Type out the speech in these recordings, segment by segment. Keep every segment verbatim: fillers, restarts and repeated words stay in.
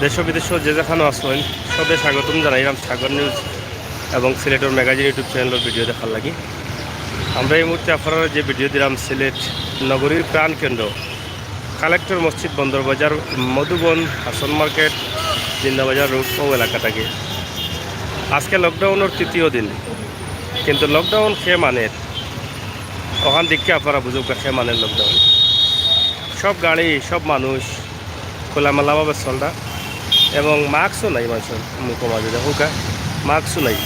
দেশ ও বিদেশ যে যেখানো আছইন, সবে স্বাগতম জানাইলাম সাগর নিউজ এবং সিলেটর ম্যাগাজিন YouTube চ্যানেলর ভিডিও দেখার লাগি। আমরা এই মুহূর্তে আপনারারে যে ভিডিও দিলাম, সিলেট নগরীর প্রাণকেন্দ্র কালেক্টর মসজিদ, বন্দর বাজার, মধুবন, হাসন মার্কেট, জিন্দাবাজার রোড ও এলাকা থাকি। আজকে লকডাউনর তৃতীয় দিন, কিন্তু লকডাউন কে মানের, অখান দেখিয়া আপনারা বুঝউক্কা কে মানের লকডাউন। সব গাড়ি, সব মানুষ খোলামেলাভাবে চলরা এবং মাস্কও নাই মানষর মুখর মাঝে, দেখউক্কা, মাস্কও নাই।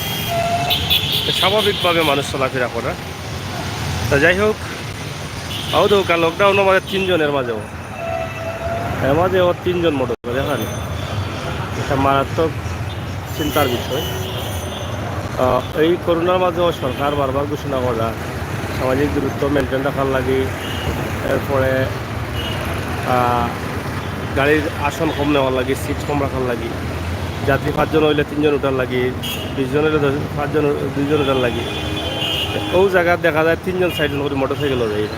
তো স্বাভাবিকভাবে মানুষ চলাফেরা করা। তো যাই হোক, অউ দেখউক্কা, লকডাউনর মাঝে তিনজনের মাঝেও, এর মাঝেও তিনজন মরছে, দেখরা নি? এটা মারাত্মক চিন্তার বিষয়। আহ, এই করোনার মাঝেও সরকার বারবার ঘোষণা কররা সামাজিক দূরত্ব মেনটেন রাখার লাগি, এরপরে, আহ, গাড়ির আসন কম নেওয়ার লাগি, সিট কম রাখার লাগি, যাত্রী পাঁচজন অইলে তিনজন উঠার লাগি, বিশ জন অইলে দশ, পাঁচজন, দুইজন উঠার লাগি। অউ জাগাত দেখা যায় তিনজন চাইরজন করি মোটরসাইকেলও যায়।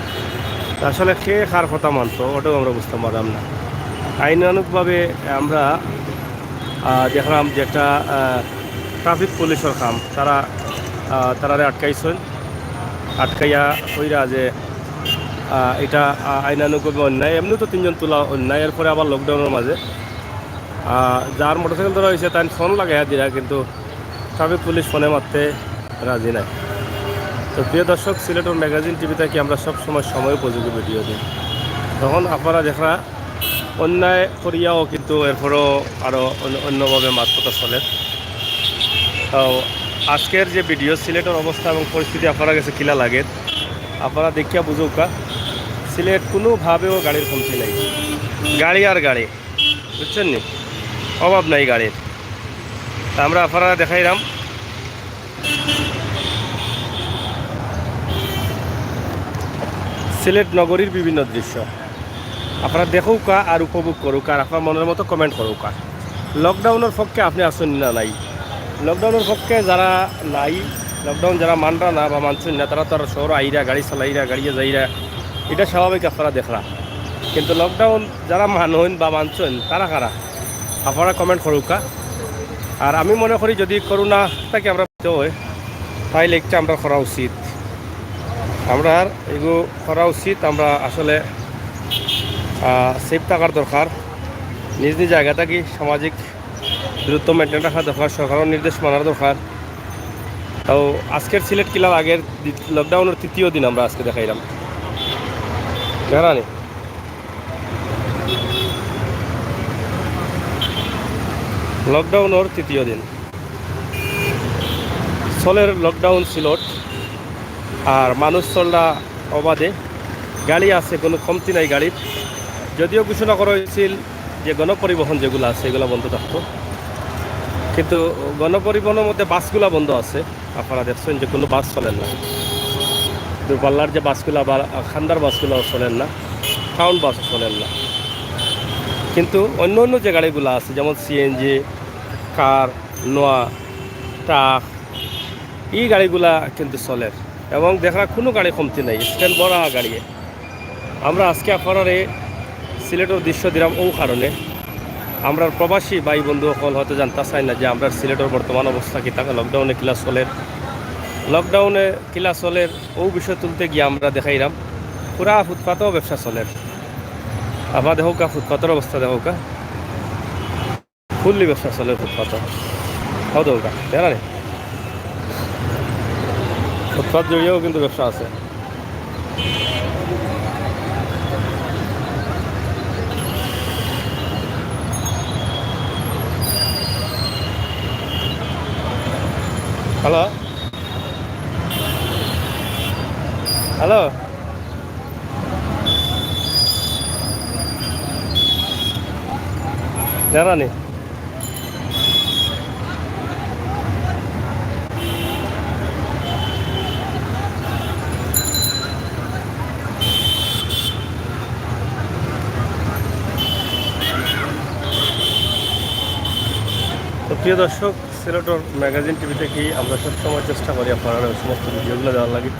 তা আসলে কে কার কথা মানতো, ওটাও আমরা বুঝতাম পারলাম না। আইনানুগভাবে আমরা, আহ, দেখলাম যে একটা, আহ, ট্রাফিক পুলিশর কাম, তারা, আহ, তারারে আটকাইছইন, আটকাইয়া কইরা যে, আহ, এটা, আহ, আইনানুগভাবে অন্যায়, এমনেও তো তিনজন তুলা অন্যায়, এরপরে আবার লকডাউনর মাঝে, আহ, যার মোটরসাইকেল ধরা অইছে, তাইন ফোন লাগাইয়া দিরা, কিন্তু ট্রাফিক পুলিশ ফোনে মাততে রাজি নায়। তো প্রিয় দর্শক, সিলেটর ম্যাগাজিন টিভি থাকি আমরা সব সময় সময় উপযোগী ভিডিও দিই। তখন আপনারা দেখরা অন্যায় করিয়াও কিন্তু এরপরও আরও অন্য-, অন্যভাবে মাত কথা চলের। তো আজকের যে ভিডিও, সিলেটর অবস্থা এবং পরিস্থিতি আপনারার গেছে কিলা লাগের, আপনারা দেখিয়া বুঝউক্কা, সিলেট কোনোভাবেও গাড়ির কমতি নাই, গাড়ি আর গাড়ি, বুঝছইন নি? অভাব নাই গাড়ির। তা আমরা আপনারারে দেখাইরাম সিলেট নগরীর বিভিন্ন দৃশ্য। আপনারা দেখউক্কা আর উপভোগ করউক্কা, আর আপনার মনের মতো কমেন্ট করউক্কা। লকডাউনর পক্ষে আপনি আছইন না নাই? লকডাউনর পক্ষে যারা নাই, লকডাউন যারা মানরা না বা মানছইন না, তারা তো আর শহরো আইরা, গাড়ি চালাইরা, গাড়িয়ে যাইরা, এটা স্বাভাবিক, আপনারা দেখরা। কিন্তু লকডাউন যারা মানইন বা মানছইন, তারা কারা? আপনারা কমেন্ট করউক্কা। আর আমি মনে করি যদি করোনা থাকি আমরা বাঁচতে হয়, তাইলে একটা আমরা করা উচিত, আমরার এগু করা উচিত। আমরা আসলে, আহ, সেফ থাকার দরকার, নিজ নিজ জায়গা থাকি সামাজিক দূরত্ব মেনটেন রাখার দরকার, সরকারর নির্দেশ মানার দরকার। তো আজকের সিলেট কিলা লাগের, লকডাউনর তৃতীয় দিন আমরা আজকে দেখাইরাম, দেখরা নি? লকডাউনর তৃতীয় দিন চলের লকডাউন সিলেট, আর মানুষ চলরা অবাধে, গাড়ি আছে, কোনো কমতি নাই গাড়ির। যদিও ঘোষণা করা অইছিল যে গণপরিবহন যেগুলা আছে এগুলা বন্ধ থাকতো, কিন্তু গণপরিবহনর মধ্যে বাসগুলা বন্ধ আছে। আপনারা দেখছইন যে কোনো বাস চলের না, দূরপাল্লার যে বাসগুলা বা খান্দার বাসগুলাও চলের না, টাউন বাসও চলের না। কিন্তু অন্য অন্য যে গাড়িগুলা আছে, যেমন সিএনজি, কার, নোয়া, ট্রাক, এই গাড়িগুলা কিন্তু চলের এবং দেখরা কোনো গাড়ি কমতি নাই, স্ট্যান্ড ভরা গাড়ি। আমরা আজকে আপনারারে সিলেটর দৃশ্য দিলাম অউ কারণে, আমরার প্রবাসী ভাই বন্ধু অকল হয়তো জানতা চাইন না যে আমরার সিলেটর বর্তমান অবস্থা কিতা, লকডাউনে কিলা চলের। লকডাউনে কিলা চলের অউ বিষয় তুলতে গিয়া আমরা দেখাইরাম পুরা ফুটপাতও ব্যবসা চলের। আপনারা দেখউক্কা ফুটপাতর অবস্থা, দেখউক্কা। ফুল্লি ব্যবসা চলের ফুটপাতর। হ্যাঁ, দেখউক্কা, দেখরা নি? ফুটপাত জুড়িয়াও কিন্তু ব্যবসা আছে। হ্যালো? হ্যালো? দেখরা নি? তো প্রিয় দর্শক, সিলেটর ম্যাগাজিন টিভি থাকি আমরা সবসময় চেষ্টা করি আপনারারে অউ সমস্ত ভিডিওগুলা দেওয়ার লাগি।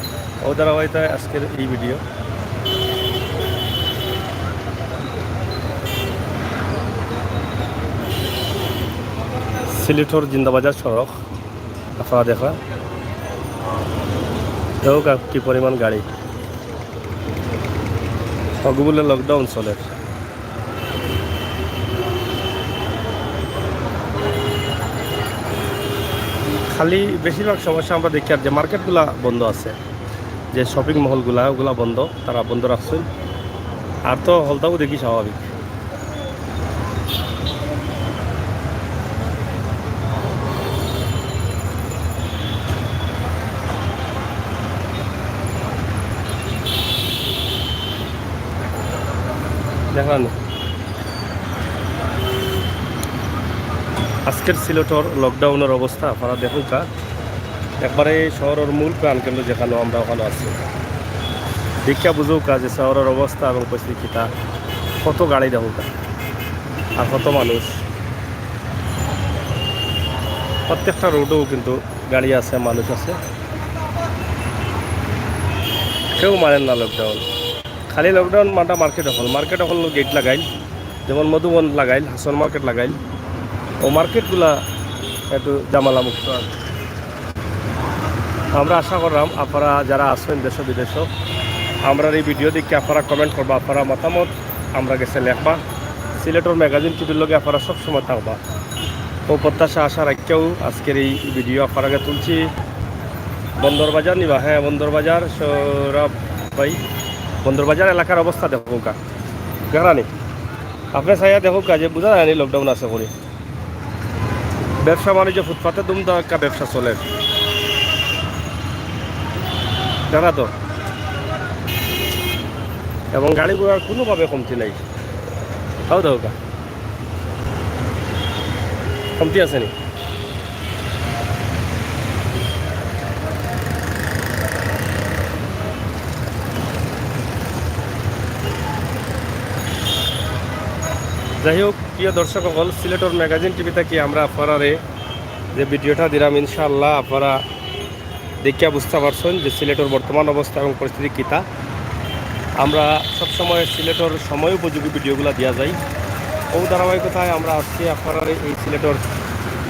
অউ ধারাবাহিকতায় আজকের এই ভিডিও। সিলেটর জিন্দাবাজার সড়ক, আপনারা দেখরা, দেখউক্কা কি পরিমাণ গাড়ি। অগু বুলে lockdown চলের। খালি বেশিরভাগ সমস্যা আমরা দেখি আর যে মার্কেটগুলা বন্ধ আছে, যে শপিং মলগুলা, ওগুলা বন্ধ, তারা বন্ধ রাখছইন। আর তো হলতাও দেখি স্বাভাবিক। দেখলাম আজকের সিলেটর লকডাউনের অবস্থা আপনারা দেখউক্কা। একবারে শহরর মূল প্রাণকেন্দ্র যেখানো আমরা ওখানো আছি, দেখিয়া বুঝউক্কা যে শহরর অবস্থা এবং পরিস্থিতি কিতা। কত গাড়ি দেখউক্কা আর কত মানুষ। প্রত্যেকটা রোডও কিন্তু গাড়ি আছে, মানুষ আছে, কেউ মানেন না লকডাউন। খালি লকডাউন মানটা মার্কেট অকল, মার্কেট অকল গেট লাগাইল, যেমন মধুবন লাগাইল, হাছন মার্কেট লাগাইল, ও মার্কেটগুলা একটু ঝামেলা মুক্ত আর। আমরা আশা কররাম আপনারা যারা আছইন দেশ বিদেশ, আমরার এই ভিডিও দেখিয়া আপনারা কমেন্ট করবা, আপনারা মতামত আমরার গেছে লেখবা। সিলেটর ম্যাগাজিন টিভির লগে আপনারা সবসময় থাকবা। ও প্রত্যাশা আশা রাখিয়াউ আজকের এই ভিডিও আপনারার আগে তুলছি। বন্দর বাজার নিবা, হ্যাঁ, বন্দর বাজার সৌরভ ভাই, বন্দর বাজার এলাকার অবস্থা দেখউক্কা, দেখরা নি? আপনে চাইয়া দেখউক্কা যে বুঝা যায় নি লকডাউন আছে করি। ব্যবসা বাণিজ্য ফুটপাতে দুমদাম একটা ব্যবসা চলের, দেখরা তো। এবং গাড়ি ঘোড়ার কোনোভাবে কমতি নাই। তাও দেখউক্কা, কমতি আছে নি? যাই হোক, প্রিয় দর্শক অকল, সিলেটর ম্যাগাজিন টিভি থাকি আমরা আপনারারে যে ভিডিওটা দিলাম, ইনশাআল্লাহ আপনারা দেখিয়া বুঝতা পারছইন যে সিলেটর বর্তমান অবস্থা এবং পরিস্থিতি কিতা। আমরা সবসময় সিলেটর সময় উপযোগী ভিডিওগুলা দিয়া যাই। ও ধারাবাহিকতায় আমরা আজকে আপনারারে এই সিলেটর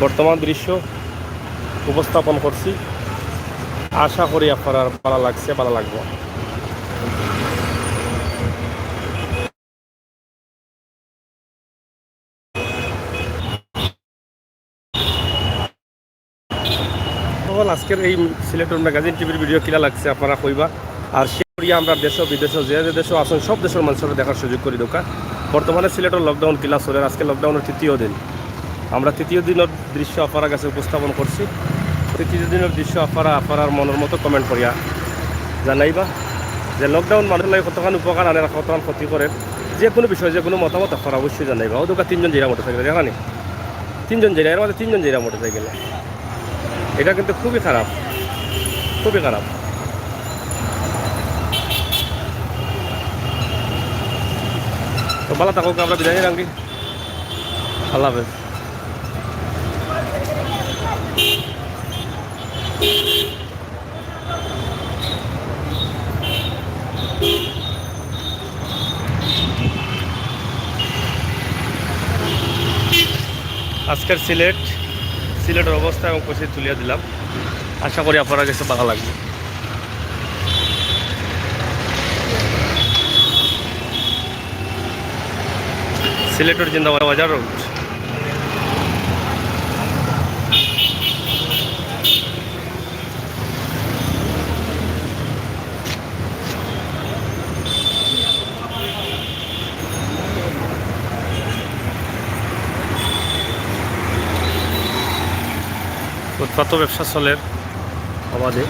বর্তমান দৃশ্য উপস্থাপন করছি। আশা করি আপনারার ভালা লাগছে, ভালা লাগবো। অকল, আজকের এই সিলেটর ম্যাগাজিন টিভির ভিডিও কিলা লাগছে আপনারা কইবা। আর শেয়ার করিয়া আমরা দেশ বিদেশ যে যে দেশো আছইন সব দেশর মানুষরে দেখার সুযোগ করি দেউক্কা। বর্তমানে সিলেটর লকডাউন কিলা চলের, আজকে লকডাউনের তৃতীয় দিন। আমরা তৃতীয় দিনর দৃশ্য আপনারার গেছে উপস্থাপন করছি। তৃতীয় দিনর দৃশ্য আপনারা আপনারার মনর মতো কমেন্ট করিয়া জানাইবা যে লকডাউন মানুষর লাগি কতখান উপকার আনের, কতখান ক্ষতি করের। যে কোনো বিষয়ে যে কোনো মতামত আপনারা অবশ্যই জানাইবা। ও দেখউক্কা তিনজন যাইরা মোটরসাইকেলে, দেখরা নি? তিনজন যাইরা, এর মাঝে তিনজন যাইরা মোটরসাইকেলে। এটা কিন্তু খুবই খারাপ, খুবই খারাপ। তো ভালা থাকউক্কা, আমরা বিদায় নিলাম কি? আল্লাহ হাফেজ। আজকের সিলেট, সিলেটর অবস্থা এবং পরিস্থিতি তুলিয়া দিলাম। আশা করি আপনারার গেছে ভালা লাগবো। সিলেটর জিন্দাবাজার রোড। ফুটপাতো ব্যবসা চলের অবাধে।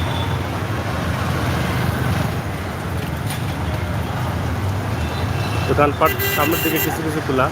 দোকানপাট সামনের দিকে কিছু কিছু খোলা।